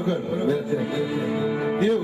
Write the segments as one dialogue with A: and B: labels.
A: Kökel. Ýew.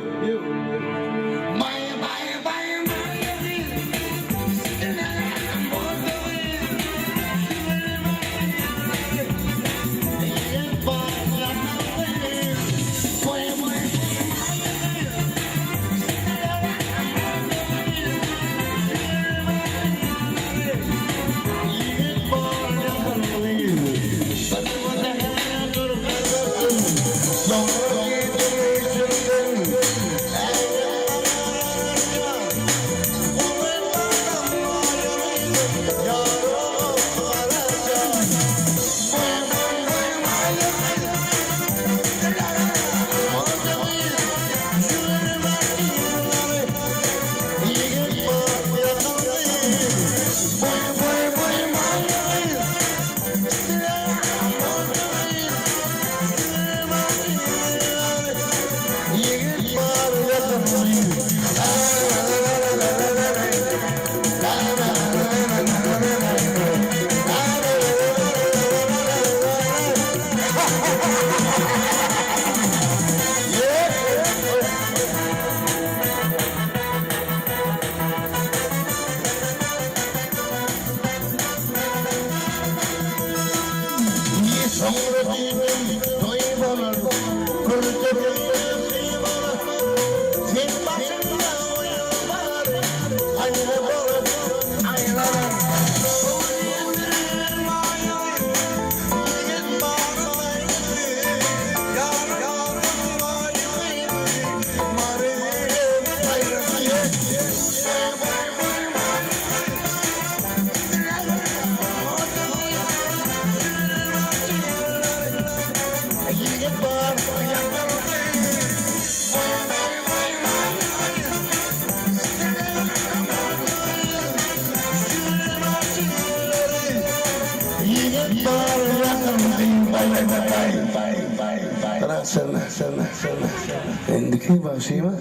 A: Indiki bagşyma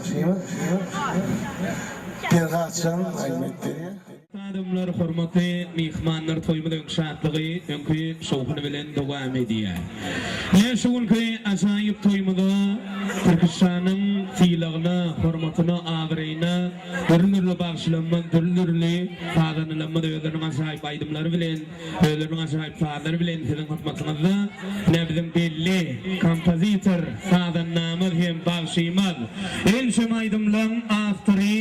A: Perhatjan aýdym aýdyp berýär.
B: Adamlar, hormatly myhmanlar toýumyz öňki şatlygy, öňki şowhuny bilen dowam edýär. Ine şu günki ajaýyp toýumyza Türküstanyň sylagyna, hormatyna, abraýyna dürli-dürli bagşylarymyz, dürli-dürli sazandalarymyz özleriniň ajaýyp aýdymlary bilen, özleriniň ajaýyp sazlary bilen siziň hyzmatyňyzda. Ine biziň belli kompozitor sazandamyz hem bagşymyz, ençeme aýdymlaryň awtory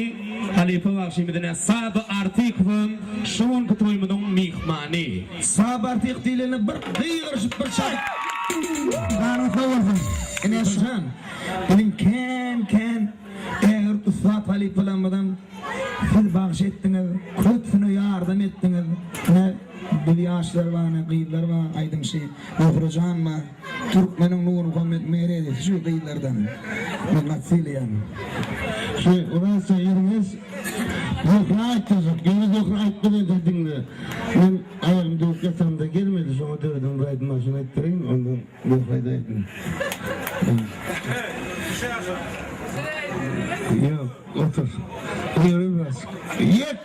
B: halypa bagşymyz ine Saba Artykowam şu günki toýumyzyň myhmany.
C: Saba Artyk diýlende bir gygyryşyp bir çadyp. Janyň sag bolsun ine şujan biziň kän kän ägirt ussat halypalarymyzam siz bagş etdiňiz köpsüne ýardam etdiňiz ine biz ýaşlar bar ine gyzlar bar aýdymçy Zöhrejan bar Türkmeniň Nurmuhammet Meredowy şu gyzlardan men gaty sylaýan.
A: Şu Oraz ýeriňiz Zöhre aýtdyrjak ýöne Zöhre aýtmaz entek diňle men aýagymy döwüp ýatamda gelmedi şoňa döreden bir aýdym bar şony aýtdyraýyn ondan Zöhre aýdaýsyn. Ýok otur ýöre biraz ýet.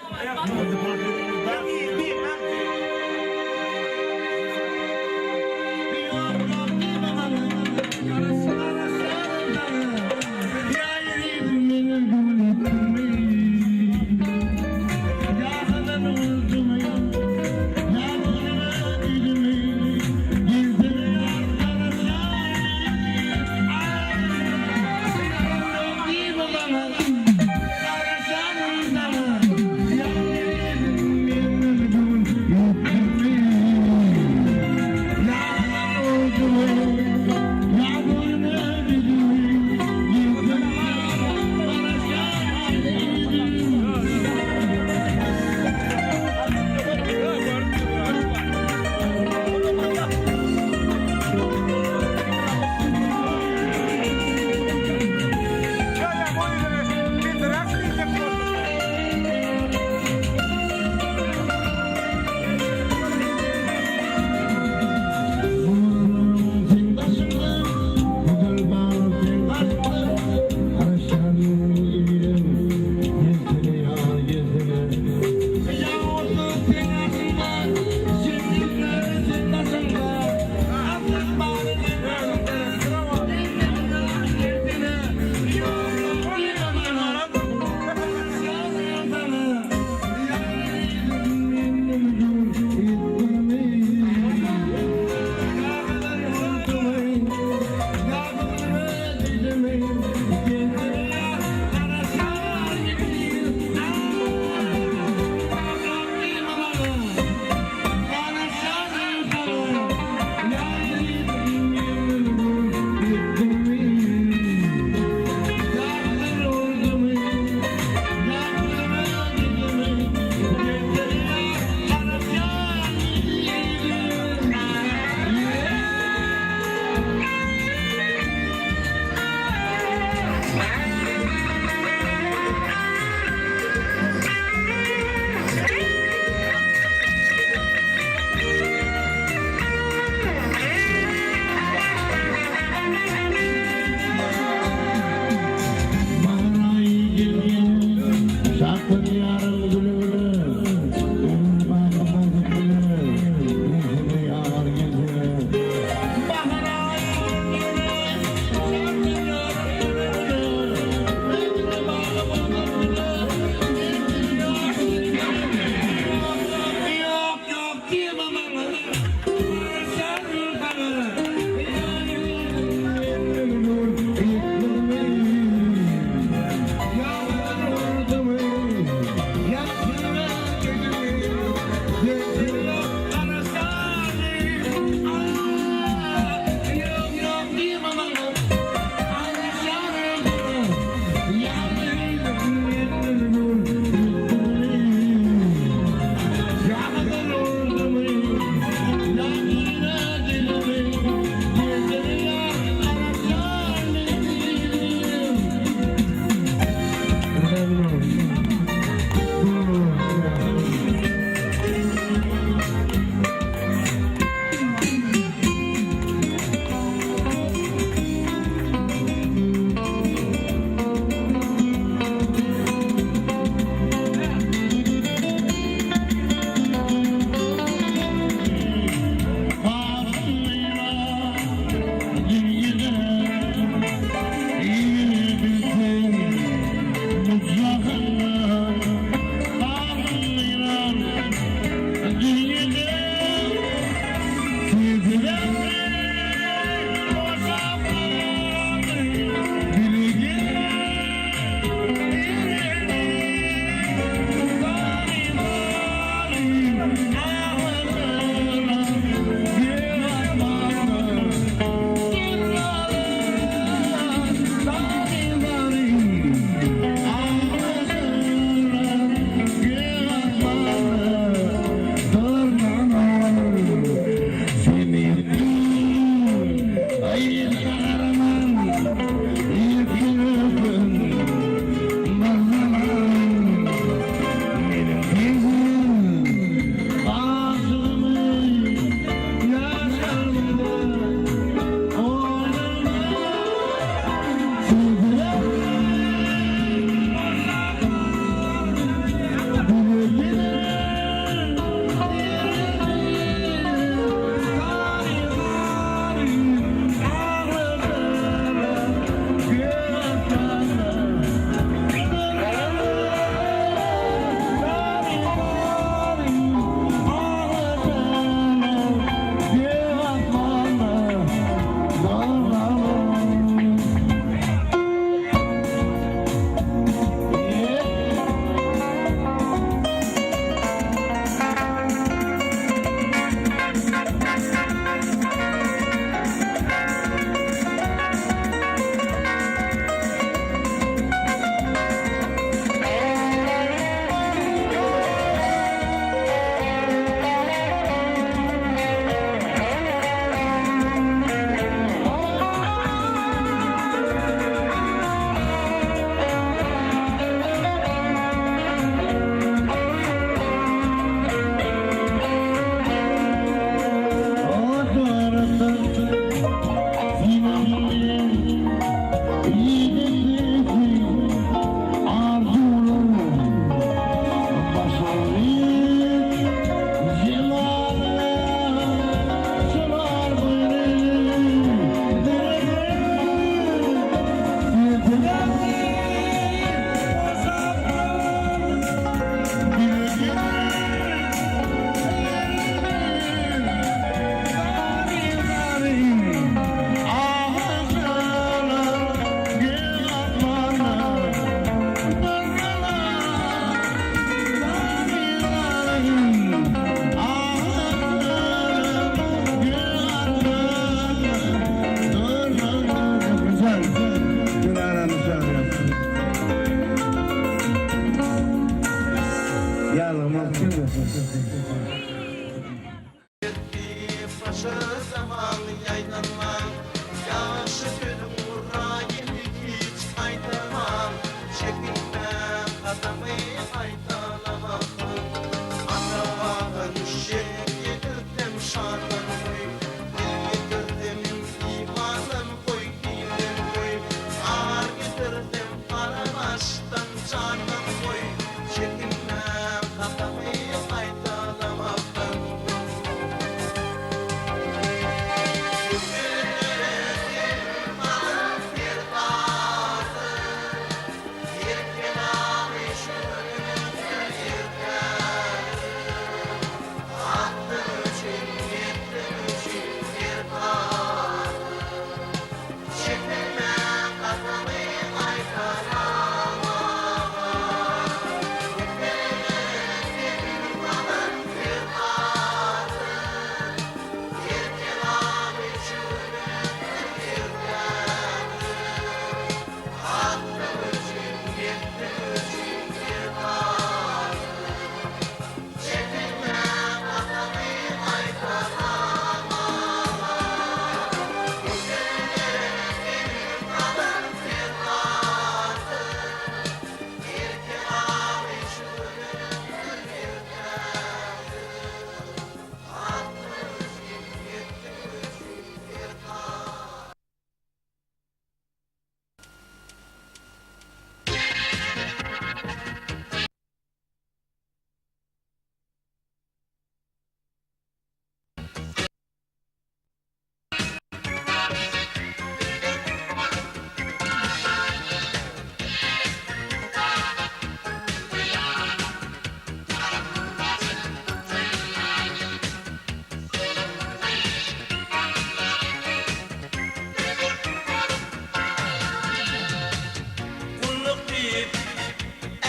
D: Gulluk diýip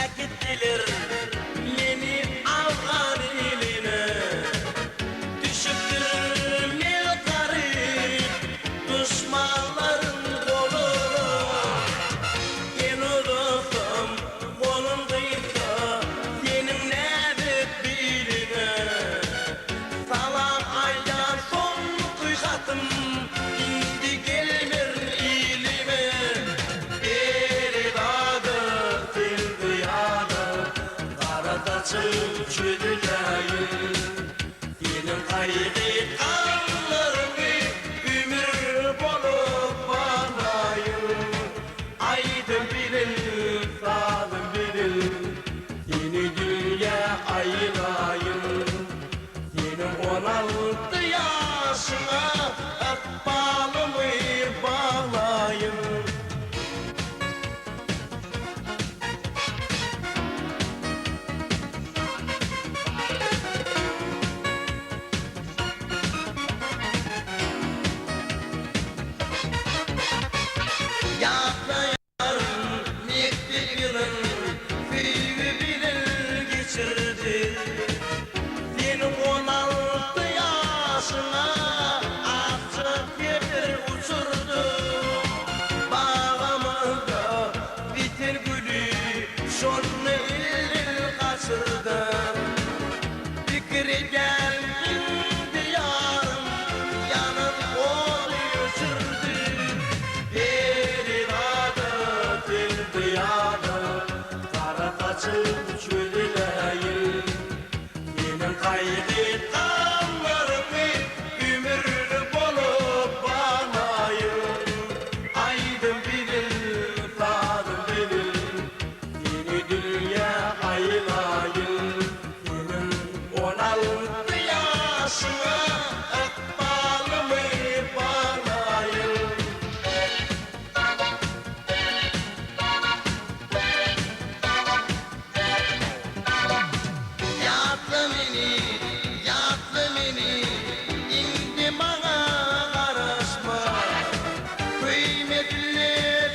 D: äkitdiler meni Afgan iline. Düşüpdir men garyp duşmanlaryň goluna. El uzatsam, golum gysga seniň näzik biliňe. Salam aýdýan soňky hatym indi gelmer ilime. Perizada, sen zyýada, gara saçyň çözüläýin. Seniň gaýgy-gamlaryňy ümür bolup balaýyn. Aýdym bilen, sazym bilen seni dünýä aýlaýyn. Seniň 16 ýaşyňa ykbalymy baglaýyn. Ýatlaýaryn mekdep ýylyn, söýgi bilen geçirdi. Seniň 16 ýaşyňa akja kepder uçurdy. Bagymyzda biten güli şonda elden gaçyrdy. Pikir edýän diýarym ýanan ody öçürdi. Perizada, sen zyýada, gara saçyň çözüläýin. Seniň gaýgy-gamlaryňy ümürli bolup baglaýyn. Aýdym bilen, sazym bilen seni dünýä aýlaýyn. Seniň 16 ýaşyňa ykbalymy baglaýyn. Ýatla meni, ýatla meni, indi maňa garaşma. Köýmekli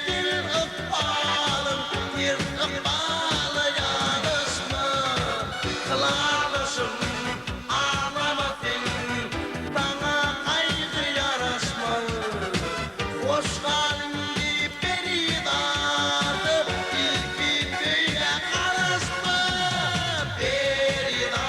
D: dil ykbalyň, ters ykbala ýanaşma. Kylalaşym, aglama sen, saňa gaýgy ýaraşmaz. Hoş gal indi perizada, ilki söýgä garaşma. Perizada.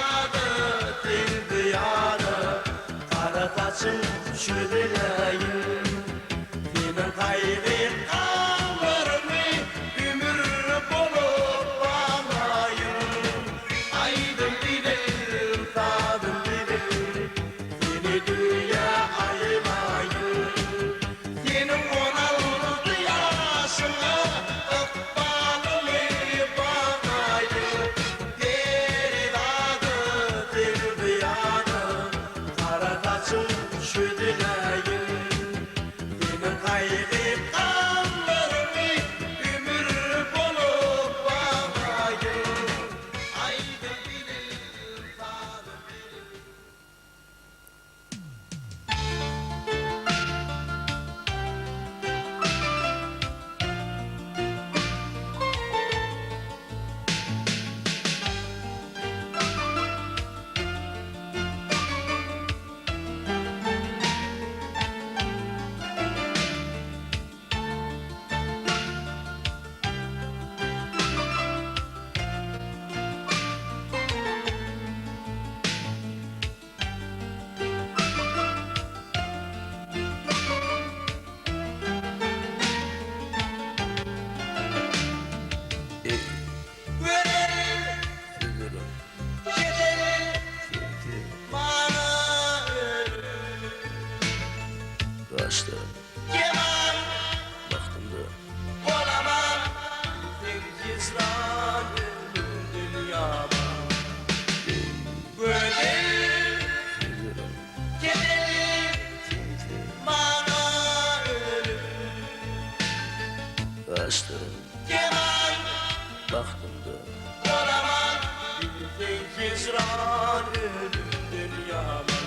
D: Hijran ölümden ýaman.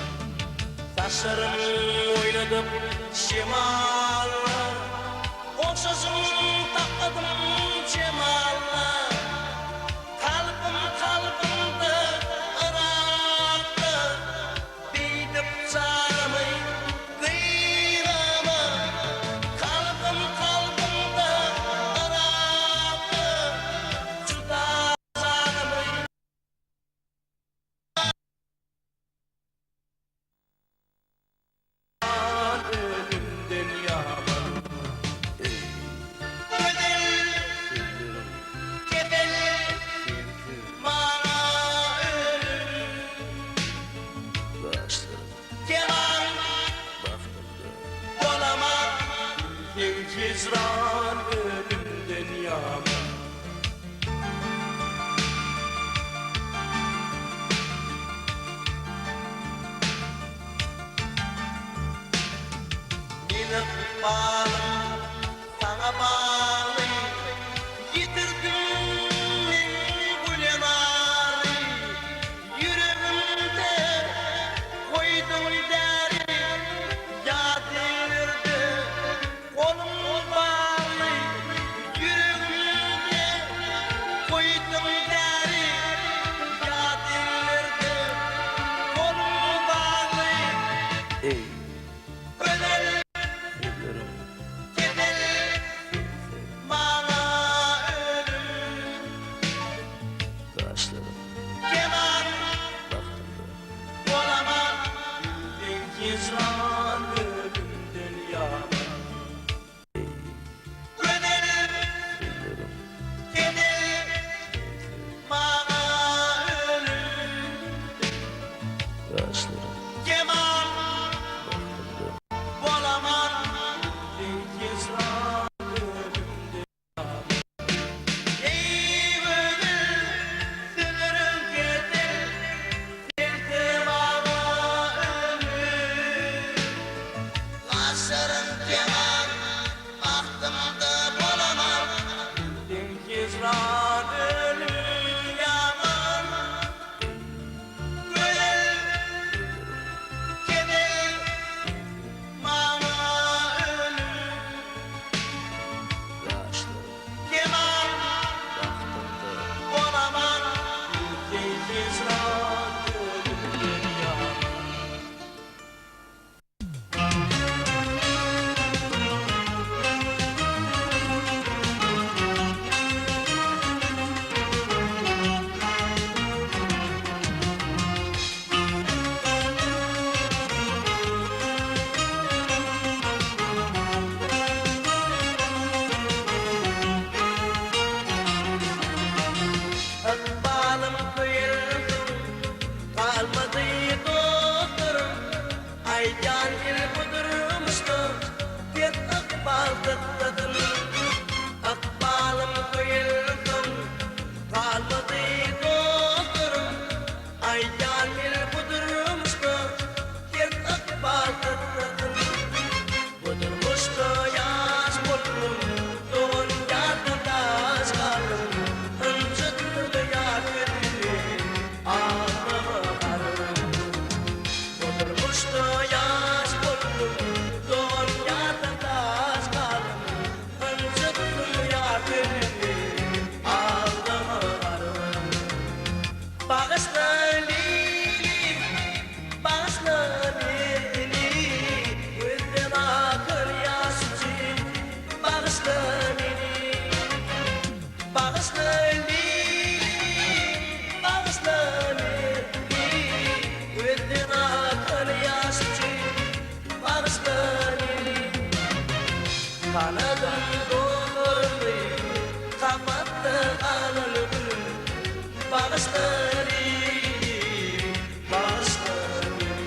D: Saçlaryn oýnadyp şemala, Ogşaşyň tapmadym jemala. Kalbym kalbyňda yrakda, Beýdip janymy gynama. Kalbym kalbyňda yrakda, Juda janymy. Ölümden ýaman. Gözel kesel maňa ölüm. Keman bolaman. Bilseň hijran ölümden ýaman. Men ykbalym saňa bagly, Ýitirdim men gülenary. Ýüregimde goýduň däri, Ýat ellerde golum bagly. Ýüregimde goýduň däri, Ýat ellerde golum bagly. Gözel kesel maňa ölüm. Keman bolaman bilseň hijran ölümden ýaman. Gözel kesel maňa ölüm. Keman bolaman bilseň hijran ölümden ýaman. Eý gözel sözleriň kesel sensiz maňa ölüm. Gaşlaryň keman bagtymda bolaman bilseň hijran ölüm ýaman. Gözel kesel maňa ölüm. Keman bolaman bilseň hijran ölümden ýaman. Ykbalym köýelsin, galmady dostlarym, Aýdýan il bu durmuşda ters ykbal dykdasyn. Ykbalym köýelsin, galmady dostlarym, Aýdýan il bu durmuşda ters ykbal dykdasyn. Bu durmuşda ýaş boldum, dogan ýardan daş galdym, Ynjytdy ýar sözüni, aglama garym. Bu durmuşda ýaş boldum, dogan ýardan daş galdym, Ynjytdy ýar sözüni, aglama garym. Bagyşla Leýlim, bagyşla meni, Gözden akan ýaş üçin bagyşla meni. Bagyşla Leýlim, bagyşla meni, Gözden akan ýaş üçin bagyşla meni. Tanadym dostlarymy, Gapatda galan günüm, Bagyşla Leýlim, bagyşla meni.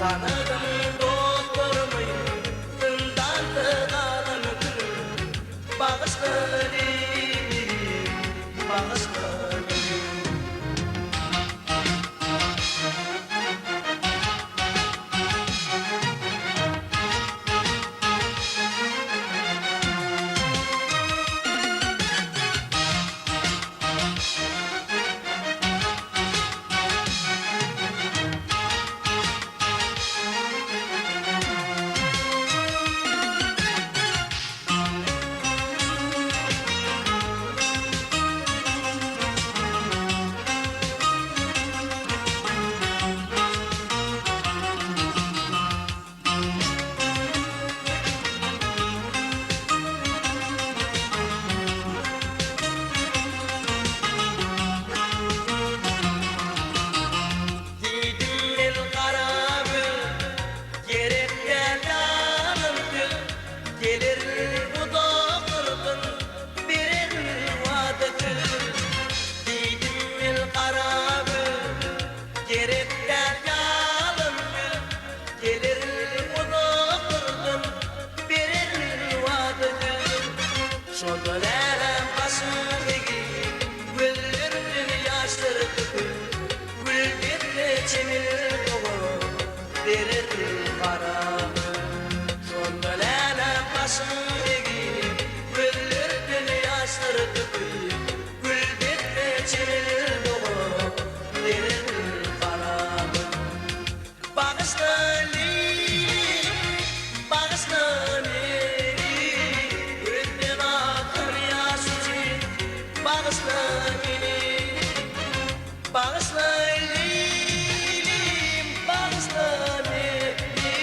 D: Tanadym dostlarymy, Zyndanda galan günüm, Bagyşla Leýlim, bagyşla meni. çemel dogan, bererin gara gül. Şonda läle başyn egip, gözlerden ýaşlar döküp, gül desse çemel dogan, bererin gara gül. Bagyşla Leýlim, bagyşla meni, Gözden akan ýaş üçin bagyşla meni. Bagyşla Leýlim, bagyşla meni,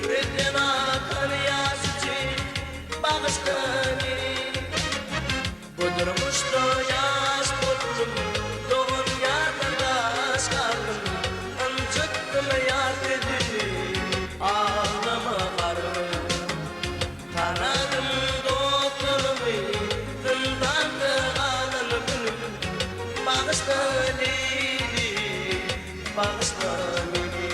D: Gözden akan ýaş üçin bagyşla meni. Bu durmuşda ýaş boldum, dogan ýardan daş galdym, Ynjytdym ýar sözüni, ağlama gargyn. Tanadym dostlarymy, zyndanda galan günüm, Bagyşla Leýlim, bagyşla meni.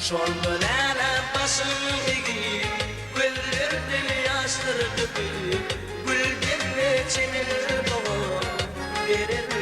D: Şonda läle başyn egip, gözlerden ýaşlar döküp, Gül demme çemel dogan, berer.